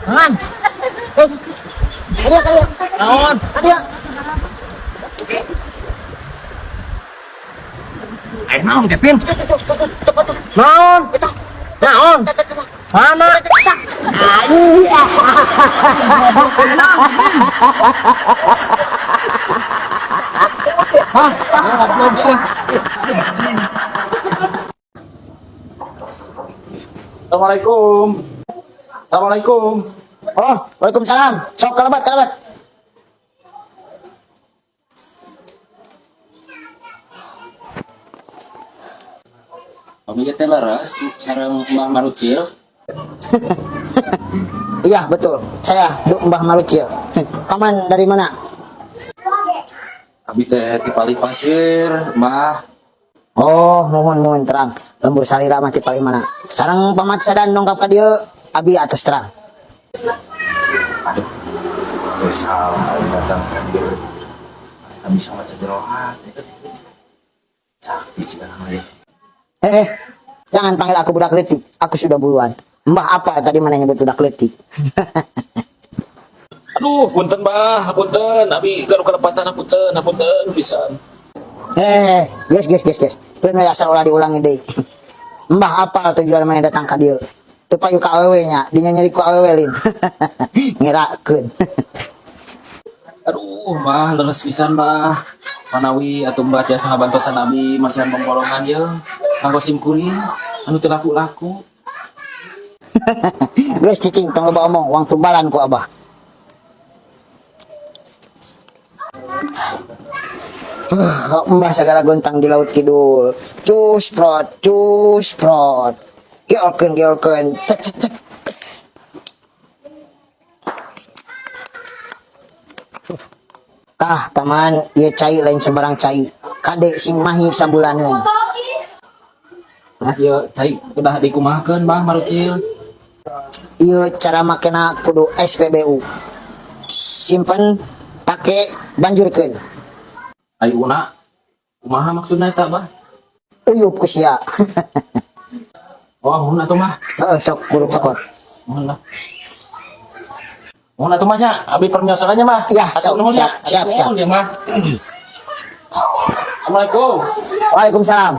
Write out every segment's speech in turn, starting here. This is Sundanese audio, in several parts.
Man. Eh. Kadieu, kadieu. Naon? Kadieu. Eh, naon, Kevin? Naon? Naon? Mana? Hah? Goblok sih. Assalamualaikum. Assalamualaikum. Oh, waalaikumsalam. Sok kalebet, kalebet. Pami teh leres sareng Mbah Marucil. Iya, betul. Saya Duk Mbah Marucil. Paman dari mana? Abi teh ti Palih Pasir, Mbah. Oh, mohon mohon terang. Lembur salira mah ti palih mana? Sareng pamat sadan dongkap ka dieu, abi atos terang. Aduh. Geus salah aing datang ka dieu. Abi sama jero hati. Sakti sekarang lagi. Eh, eh, jangan panggil aku budak leutik. Aku sudah buluan. Mbah apa tadi mana nyebut budak leutik? Aduh, punten Mbah, punten. Abi gaduh kalepatan, punten, punten pisan. Eh, guys, guys, guys, guys. Keun we asal ulah diulangi deui. Mbah apa tujuan mana datang ka dieu? Teu payu ka awewe nya, dinya nyeri ku awewe lin. Ngerakeun. Aduh, Mbah, leres pisan, Mbah. Manawi atuh Mbah tiasa ngabantosan abi masihan pembolongan ye. Kanggo sim kuring anu teu laku-laku. Geus cicing tong loba omong, uang tumbalan ku abah. Mbah segala gontang di laut kidul. Cus prot, cus prot. Geolkeun, geolkeun. Cek cek cek. Tah, paman, ieu cai lain sembarang cai. Kade sing mahi sabulaneun. Terus ieu cai udah dikumahakeun, Mbah Marucil. Ieu cara makena kudu SPBU. Simpen, pake, banjurkeun. Ai una kumaha maksudna eta, Mbah? Uyup ku sia. Oh, muhun atuh, Mbah. Heeh, sok buruk sokot. Muhun lah. Muhun atuh mah nya, abi permiosannya, Mbah. Ya, Atuh sok, nuhun nya. siap, siap, Atuh siap. nuhun ya, Mbah. Assalamualaikum. Waalaikumsalam.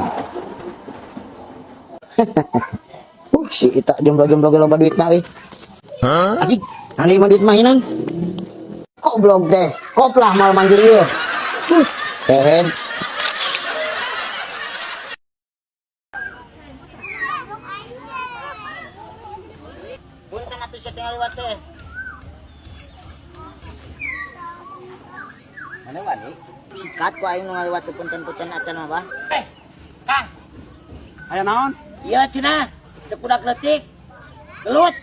Si Ita jomblo-jomblo ge loba duitna euy. Anjing, nanti mah duit mainan. Goblok deh, koplah mal manjur ieu. Keren. Punten atuh sia tinggal liwat teh. Mana wani? Sikat ku aing nu ngaliwat teh punten-punten acan mah, Bah. Eh, Kang. Aya naon? Iya cenah, teu budak leutik. Gelut.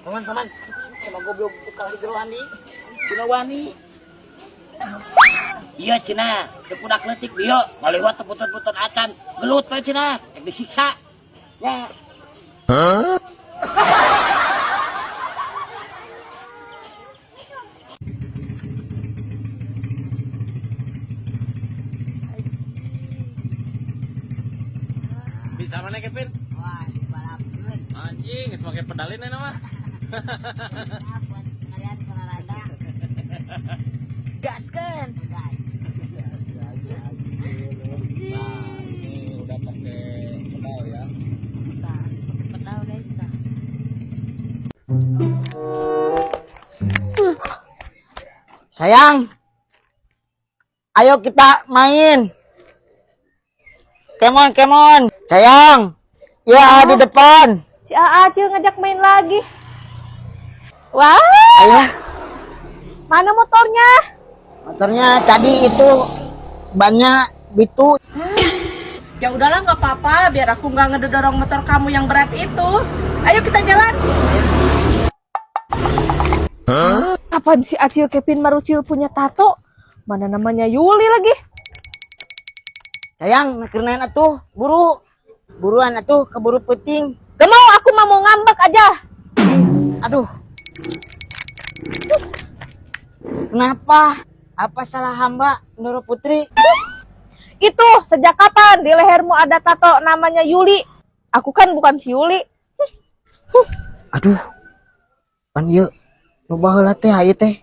Paman, paman. Sama goblok tukang digerohan di. Cina wani. Iya cenah, teu budak leutik dieu ngaliwat teu punten-punten acan. Gelut we cenah, rek disiksa. Ya. Bisa mana, Kevin? Wah, dibalapkeun. Anjing, geus make pedalin enak mah. Buat kalian olahraga. Gaskan. Nah, ini udah pakai pedal ya. Nah, harus pakai pedal guys. Nah. Sayang, ayo kita main. Kemon, kemon. Sayang, ya di depan. Si Aa Acil ngajak main lagi. Wah, Ayo, mana motornya? motornya tadi itu bannya bitu. Ya udahlah nggak apa-apa, biar aku nggak ngedorong motor kamu yang berat itu. Ayo kita jalan. Kapan si Acil Kevin Marucil punya tato? Mana namanya Yuli lagi? Sayang, nakernain atuh, buru. Buruan atuh, keburu puting. Gak mau, aku mah mau ngambek aja. Ih, aduh. Kenapa? Apa salah hamba, Ndoro Putri? Itu sejak kapan di lehermu ada tato namanya Yuli? Aku kan bukan si Yuli. Aduh, Pan ieu nu baheula teh ieu teh.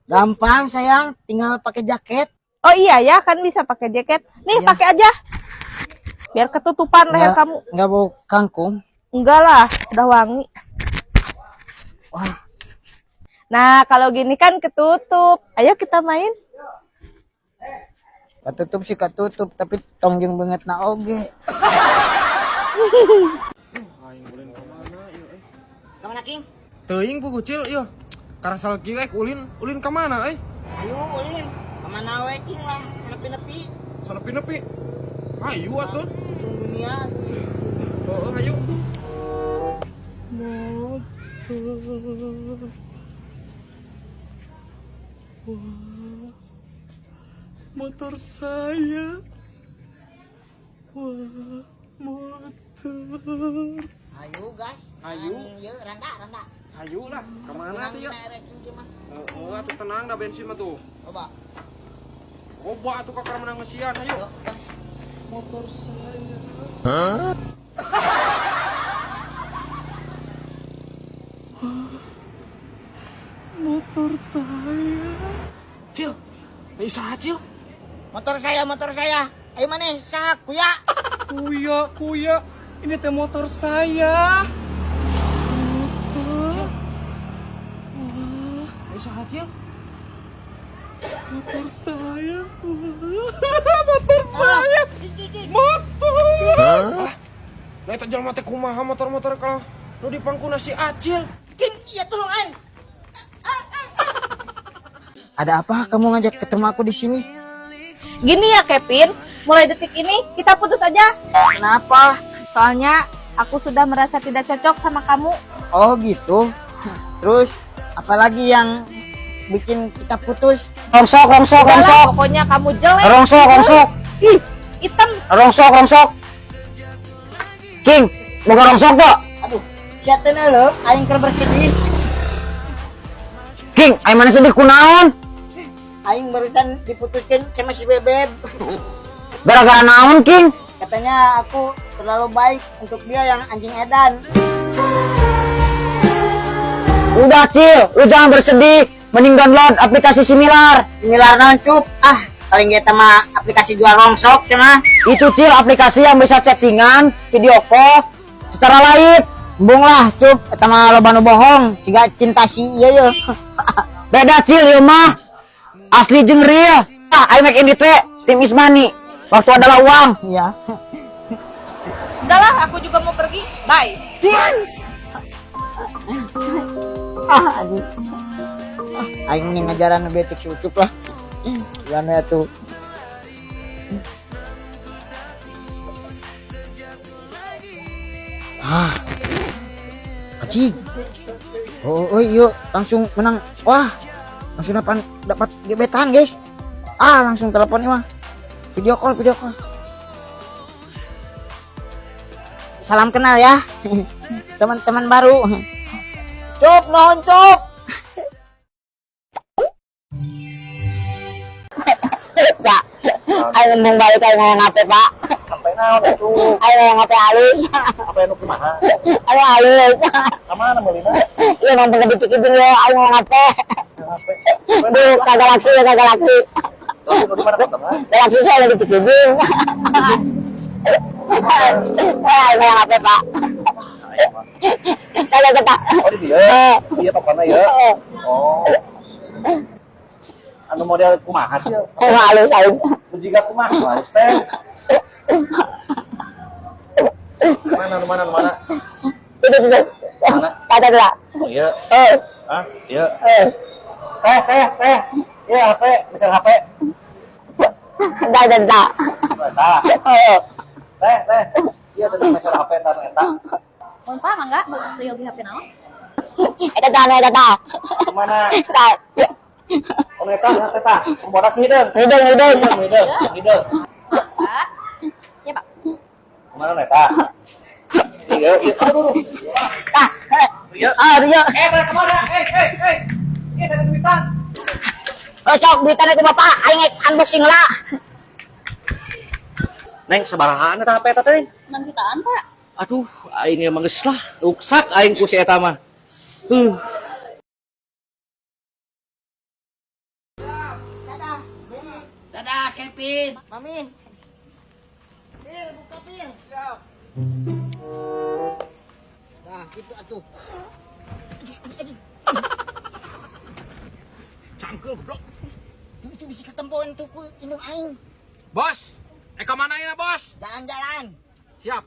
Gampang, sayang, tinggal pakai jaket. Oh iya ya, kan bisa pakai jaket. Nih, Iya. pakai aja. Biar ketutupan leher Nggak- kamu. Nggak bau kangkung. Enggak lah, udah wangi. Wah. Nah, kalau gini kan ketutup. Ayo kita main. Katutup sih katutup, tapi tong jeung beungeutna oge. Aing ulin kemana ieu eh? Kemana, King? Teuing puguh, Cil, ieu. Karasal kieu eh ulin, ulin kemana euy? Ayo ulin. Kemana we, King, lah, sanepi-nepi. Sanepi-nepi. Ayo atuh. Ujung dunia. Heeh, ayo. Motor. Wah. Motor saya. Wah, motor. Ayo gas. Ayo. Ayo, randa, randa. Ayo lah, kemana tuh ya? Merek King mah. Heeh, atuh tenang dah, bensin mah tuh. Coba. Coba atuh kakak menang ngesian, ayo. Yuk, gas. Motor saya. Motor saya. Cil, nih saha, Cil? Motor saya, motor saya. Ayo maneh, saha kuya? Kuya, kuya, ini teh motor saya. Motor. Wah, ini saha, Cil? Motor saya. Wah, motor saya. Motor. Ah, nah eta jelema teh kumaha motor-motor kalau nu dipangkuna si Acil. King, iya, tolong aing. Ada apa kamu ngajak ketemu aku di sini? Gini ya, Kevin, mulai detik ini kita putus aja. Kenapa? Soalnya aku sudah merasa tidak cocok sama kamu. Oh gitu. Terus apalagi yang bikin kita putus? Rongsok, rongsok, Udahlah, pokoknya kamu jelek. Rongsok, rongsok. Ih, hitam. Rongsok, rongsok. King, boga rongsok kok. Aduh, siapa lo? Aing keur bersedih. King, aing maneh sedih kunaon? Aing barusan diputuskan sama si Bebeb. Gara-gara naon, King? Katanya aku terlalu baik untuk dia yang anjing edan. Udah, Cil, lu jangan bersedih. Mending download aplikasi Similar. Similar naon, Cup? Ah, paling kita mah aplikasi jual rongsok sih mah. Itu, Cil, aplikasi yang bisa chattingan, video call secara live. Embung lah, Cup, eta mah loba nu bohong, siga cinta si iya yo. Beda, Cil, ieu mah. Asli jeung real. Ah, I make in it we. Time is money. Waktu adalah uang. Iya. Udahlah, aku juga mau pergi. Bye. Ah, anjing. Ah, aing mending ngajaran nu betik si Ucup lah. Yan ya tuh. Ah. Anjing. Oh, yuk langsung menang. Wah, langsung dapat dapat gebetan, guys. Ah, langsung telepon nih mah. Video call, video call. Salam kenal ya. Teman-teman baru. Cup, nuhun, Cup. Pak, ayo ngomong balik ayo ngomong apa, Pak? Sampai naon atuh? Ayo ngomong apa halus? Apa yang kumaha? Ayo halus. Kamana meulina? Iya, nonton ke Cikiding ya, ayo ngomong apa? Duh, kagak galaksi ya, kagak galaksi. Langsung di mana kota? Galaksi saya lagi Cikiding. Eh, ngomong apa, Pak? Kagak kata. Oh, di dieu. Iya, pokoknya ya. Oh. Anu model kumaha sih? Oh, halus, halus. Jiga kumaha halus teh? Mana nu mana nu mana? Itu, itu. Mana? Kata dulu. Oh iya. Eh, Hah? Iya. eh. Teh, teh, teh. Iya, HP, misal HP. Dah, dah, dah. Eta. Eh. Teh, teh. Iya, sedang misal HP eta nu eta. Mohon Pak, mangga, peryogi HP naon? Eta tah, eta tah. Kemana? Tah. Oh, eta, eta tah. Bodas hideung. Hideung, hideung. Hideung, hideung. Mangga. Ya, Pak. Kemana nu eta? Iya, iya. Aduh, aduh. Tah. Iya. Ah, iya. Eh, kemana? Eh, eh, eh. Iya, saya duitan. Oh, sok duitan ku Bapak, aing unboxing lah. Neng, sabarahaan eta HP eta teh? 6 jutaan, Pak. Aduh, aing emang geus lah, ruksak aing ku si eta mah. Mami. Pir, buka pir. Siap. Nah, gitu atuh. Cangkel, bro. Itu bisa ketempoan tuh ku indung aing. Bos, ka mana ini, Bos? Jalan-jalan. Siap.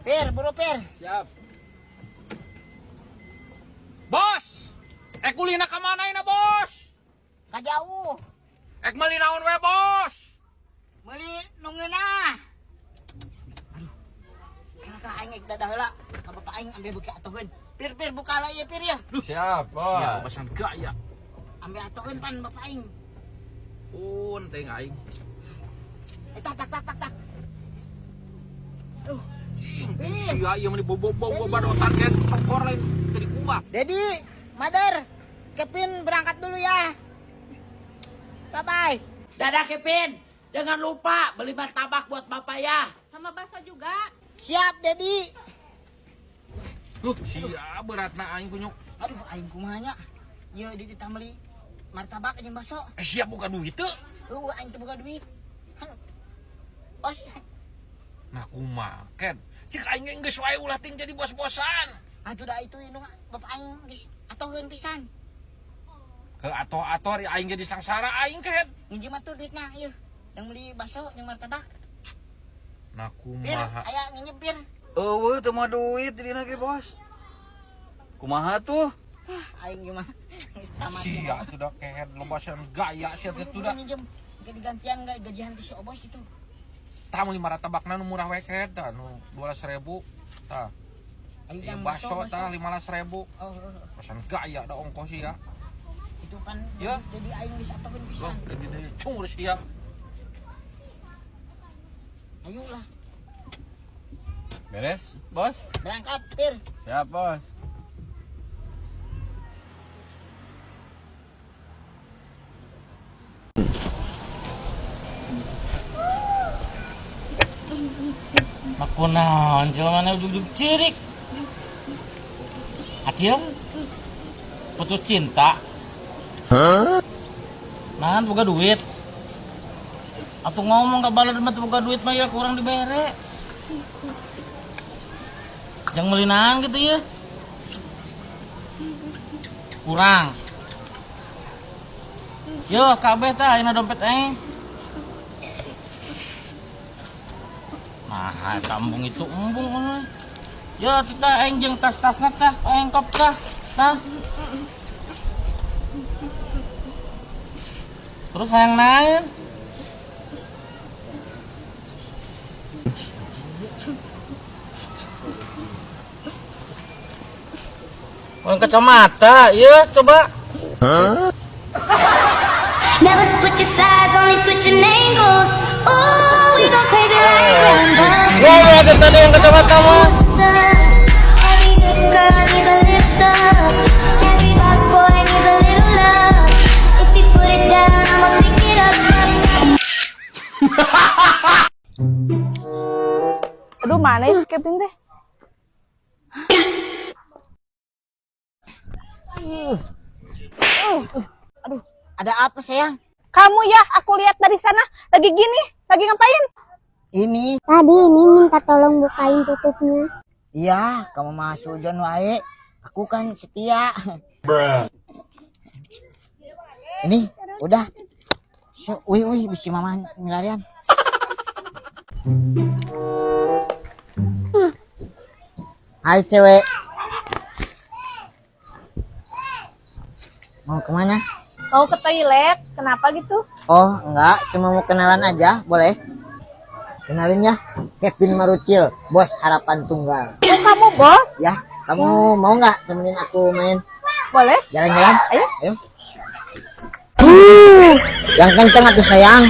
Pir, buru pir. Siap. Bos, kulina ka mana ini, Bos? Ka jauh. Ek meuli naon we, Bos? Meuli nu ngeunah. Aduh. Kira-kira aing ek dadah heula ka bapak aing ambil beuki atoheun. Pir, pir buka lah ya pir ya. Siap, Bos. Siap, bosan gaya. Ambil atoheun pan bapak aing. Pun teh aing. Tak tak tak tak tak. Aduh. Sia ieu mah bobo-bobo badotan kan cokor lain teu dikumbah. Dedi, Mother, Kevin berangkat dulu ya. Bye bye. Dadah Kevin, jangan lupa beli martabak buat bapak ya. Sama bakso juga. Siap, Dedi. Sia beratna aing kunyuk. Aduh, aing kumaha nya. Ieu dititah meuli martabak jeung bakso. Siap buka duit teu? Eueuh, aing teu boga duit. Anu. Bos. Nah kumaha ken? Cik aing ge geus wae ulah ting jadi bos-bosan. Atuh da itu indung bapak aing geus atoheun pisan. Heuh atoh-atoh aing jadi sangsara aing ken. Nginjem atuh duitna ieu. Yang beli bakso jeung martabak. Nah Pir, kumaha? aya nginjem pir. Eueuh teu mah duit dina ge, Bos. Kumaha tuh? Aing gimana? Geus tamat. Sia sudah kehed loba gaya sia teh tuh dah. Nginjem ke digantian enggak gajian ti si Obos itu. Tah meuli martabakna nu murah we kehed tah nu 12.000 tah. Aing Ieu jang bakso bakso. tah 15.000. Oh, oh, oh. Pesan gaya da ongkos sia. Itu kan Ya. jadi aing geus atoheun pisan. Jadi deui cungur sia. Ayo lah, Beres, Bos? berangkat pir. Siap, Bos. Maku naon jelema mana ujug-ujug cirik. Acil? Putus cinta. Nah, boga duit. Atuh ngomong ka balad mah boga duit mah ya kurang dibere. Yang meuli naon gitu ya. Kurang. Yo, kabeh tah ayeuna dompet aing. Nah, kampung itu embung euy. Ya, tah aing jeung tas-tasna tah, aing kop tah. Tah. Terus hayang naon? Oh, kacamata, ya coba. Never switching sides, only switching angles. Ooh, we go crazy like Rambo. Ya, ada tadi yang kacamata mah. Every good girl needs a lift up. Every bad boy needs a little love. If you put it down, I'ma pick it up. Aduh, mana ya si Kevin teh? Aduh, ada apa sayang? Kamu ya, aku lihat dari sana lagi gini, lagi ngapain? Ini. Tadi ini minta tolong bukain tutupnya. Iya, kamu mah sujon wae. Aku kan setia. Ini udah. So, uy uy bisi mama milarian. Hai cewek. Mau kemana? Mau ke toilet, kenapa gitu? Oh, enggak, cuma mau kenalan aja, boleh? Kenalin ya, Kevin Marucil, bos harapan tunggal. Oh, kamu bos? Ya, kamu mau nggak temenin aku main Boleh? jalan-jalan? Ayo. Ayo. Yang kenceng atuh sayang.